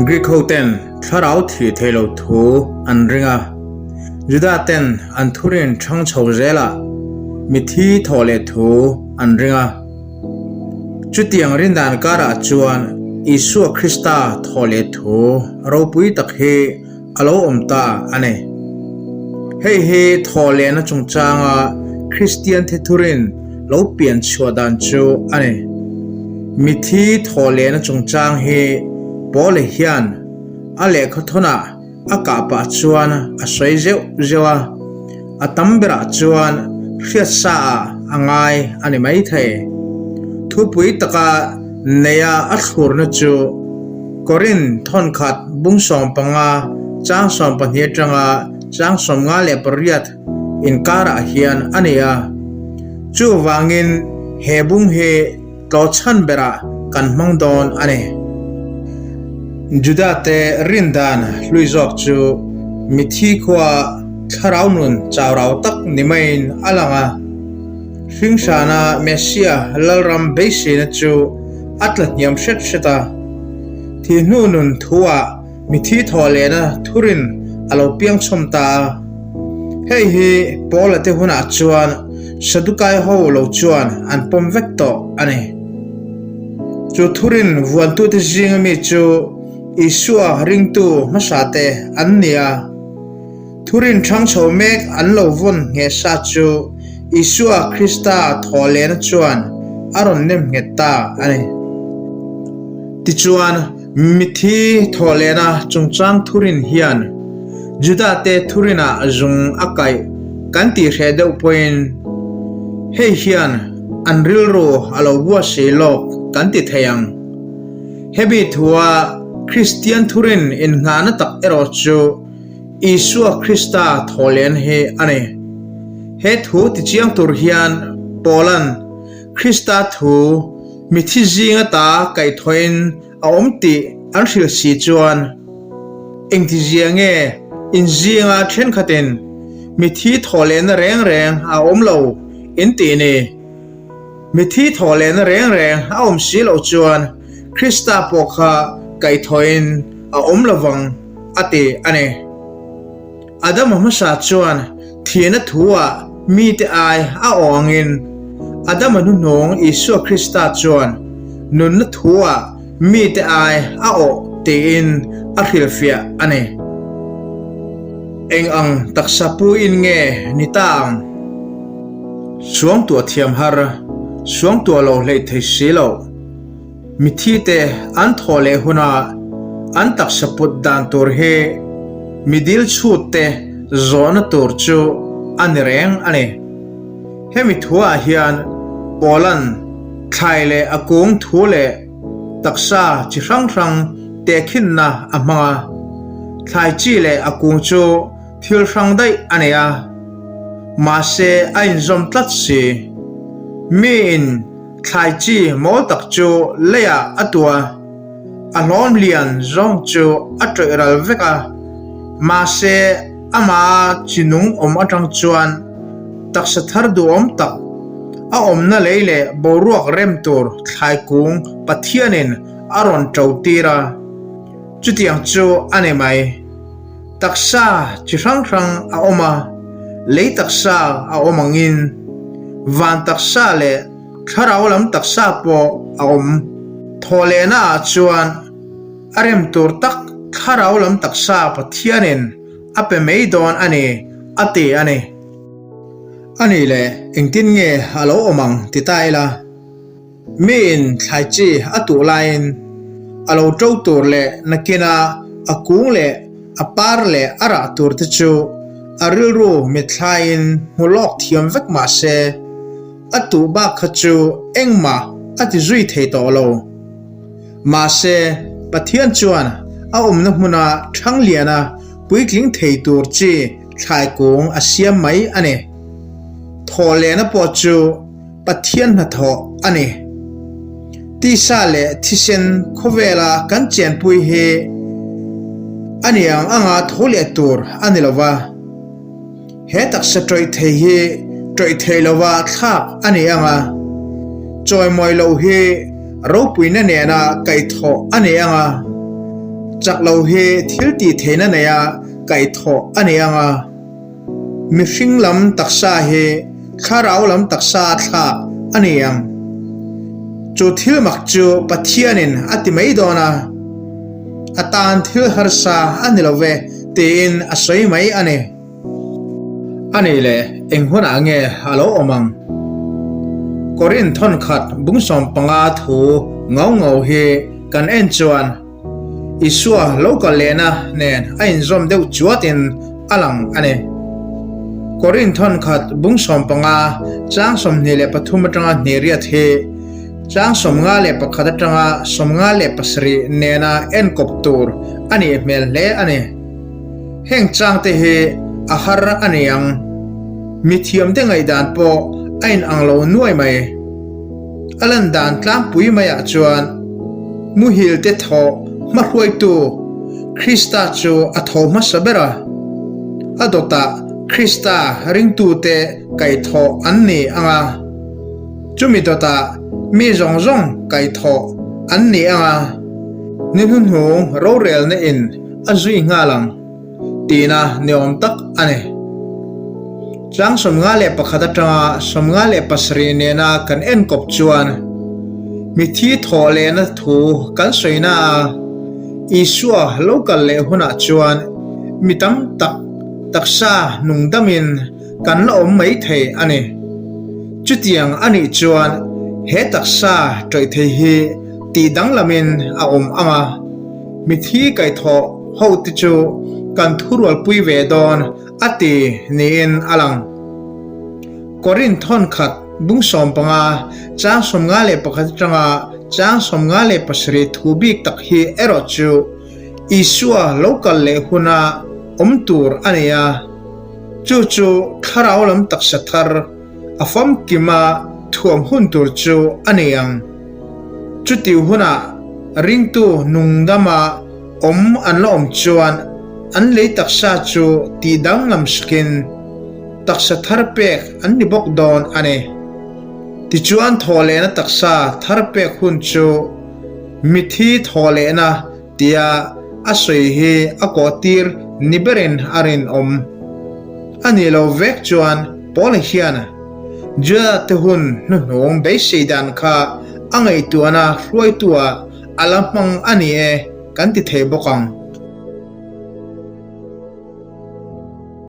Greek hoten thlarau thih theih loh thu an ring a, Juda ten an thurin ṭhang chho zelah mithi thawh leh thu an ring a. Chutiang rindan karah chuan Isua Krista thawh leh thu ropui tak hi a lo awm ta a ni. Hei hi thawhlehna chungchanga Kristian thithurin lo pian chhuah dan chu a ni. Mithi thawhlehna chungchang hi Paula hian a lehkhathawnah a kah pah chuan a sawi zeuh zeuh a, a tam berah chuan hriatsa ah a ngai a ni maithei. Thupui taka neia a thlurna chu Korin thawnkhat bung 15 chang 12 atanga chang 58 inkarah hian a ni a. Chuvangin he bung hi tlawhchhan berah kan hmang dawn a ni. Juda-te rindan hlui zawk chu mithi khua thlarau nun chaurau tak ni maiin a lang a. Hringhrana Messiah lalram beiseina chu a tla hniam hret hret a. Thi hnu nun thuah mithi thawh lehna thurin a lo piang chhawm ta a. Hei hi Paula te hunah chuan Sadukai ho lo chuan an pawm vek tawh a ni. Chu thurin vuantute zinga mi chu Isua ringtu hmasate an ni a. Thurin ṭhang chho mek an lo vawn ngheh sa chu Isua Krista thawh lehna chuan a rawn nem nghet ta a ni. Tichuan, mithi thawh lehna chungchang thurin hian Judate thurinah zung a kaih kan tih hreh deuh pawhin hei hian an rilru a lo buatsaih lawk kan ti thei ang. Hemi thua Kristian thurin innghahna tak erawh chu Isua Krista thawhlen hi a ni. He thu tichiang tur hian Paula'n Krista thu mithi zinga ta kaihthawhin a awm tih an hrilh si chuan, Engtizia nge in zinga thenkhatin mithi thawhlenna reng reng a awm lo in tih ni? Mithi thawhlenna reng reng a awm si loh chuan Krista pawh kha kaihthawhin a awm lovang. a ti a ni. Adama hmasa chuan thihna thu-ah mite ai a awh angin Adama hnuhnung Isua Krista chuan nunna thu-ah mite ai a awh tiin a hrilhfiah a ni. Eng ang taksa puin nge ni ta ang? Suangtuah thiam har, suangtuah lo hleih thei si loh. Mithite an thawh leh huna an taksa put dan tur hi mi dil chhut te zawhna tur chu a ni reng a ni. Hemi thuah hian Paula'n thlai leh a kung thu leh taksa chi hrang hrang tehkhinna a hmang a. Thlai chi leh a kung chu thil hrang daih a nei a, mahse a inzawm tlat si. Miin Thlai chi mawl tak chu leiah a tua, a hlawm lian zawng chu a tawih ral vek a, mahse ama chi nung awm atang chuan taksa thar duhawm tak a awmna lei leh boruak rem tur thlai kung Pathianin a rawn to tir a, chutiang chu a ni mai. Taksa chi hrang hrang a awm a, lei taksa a awm angin van taksa leh thlarau lam taksa pawh a awm. Thawhlehna ah chuan a rem tur tak thlarau lam taksa Pathianin a pe mai dawn a ni a ti a ni. A nih leh engtin nge a lo awm ang ti ta ila. Miin thlai chi a tuh laiin a lo to tur leh nakina a kung leh a par leh a rah tur te chu a rilru mitthlaiin hmu lawk thiam vek mah se, a tuh bak kha chu engmah a ti zui thei tawh lo. Mahse, Pathian chuan a awmna hmuna Thangliana puitling thei tur chi thlai kung a siam mai a ni. Thawhlehna pawh chu Pathian hnathawh a ni. Tisa leh thisen khawvela kan chenpui hi a ni ang anga tho leh tur a ni lova. He taksa tawih thei hi tawih thei lova thlak a ni ang a, chawimawi loh hi ropuina nena kaihthawh a ni ang a. chak lo hi thil tih theihna neia kaihthawh a ni ang a. Mihring lam taksa hi thlarau lam taksa a thlak a ni ang. Chu thil mak chu Pathianin a ti mai dawn a, a tan thil harsa a ni lo ve tiin a sawi mai a ni. A nih leh eng hunah nge a lo awm ang? Korinth thawnkhat bung 15 thu ngau ngau hi kan en chuan Isua lo kal lehna nen a inzawm deuh chuatin a lang a ni. Korinth thawnkhat bung 15 chang 23 atanga hnihriat hi chang 51 atanga 57 nena enkawp tur a nih hmel hle a ni. Heng changte hi a har a ni ang. Mithiamte ngaihdan pawh a inang lo nuai mai. A lan dan tlangpui maiah chuan muhilte thawh hmahruaitu Krista chu a tho hmasa ber a, a dawtah Krista ringtute kaihthawh an ni ang a, chumi dawtah mi zawng zawng kaihthawh an ni ang a, ni hnuhnung rorelna in a zui nghal ang tihna ni awm tak a ni. Tlang 51 atanga 57 nena kan enkawp chuan mithi thawh lehna thu kan sawina a, Isua lo kal leh hunah chuan mi tam tak taksa nungdamin kan la awm mai thei a ni. Chutiang a nih chuan he taksa tawih thei hi tih danglamin a awm ang a. Mithi kaihthawh hote chu kan thurualpui ve dawn a ti niin a lang. Korinth thawnkhat bung 15 chang 51 atanga chang 57 thu bik tak hi erawh chu Isua lo kal leh huna awm tur a ni a, chu chu thlarau lam taksa thar a famkima thuam hun tur chu a ni ang. Chuti hunah ringtu nungdama awm an la awm chuan an lei taksa chu tih danglam sakin taksa thar pek an ni bawk dawn a ni. Tichuan thawhlehna taksa thar pek hun chu mithi thawhlehna tia a sawi hi a kawhtir ni berin a rinawm. A nih loh vek chuan Paula hian Juda te hun hnuhnung beisei dan kha a ngaihtuahna hruaitua a la hmang a ni e kan ti thei bawk ang.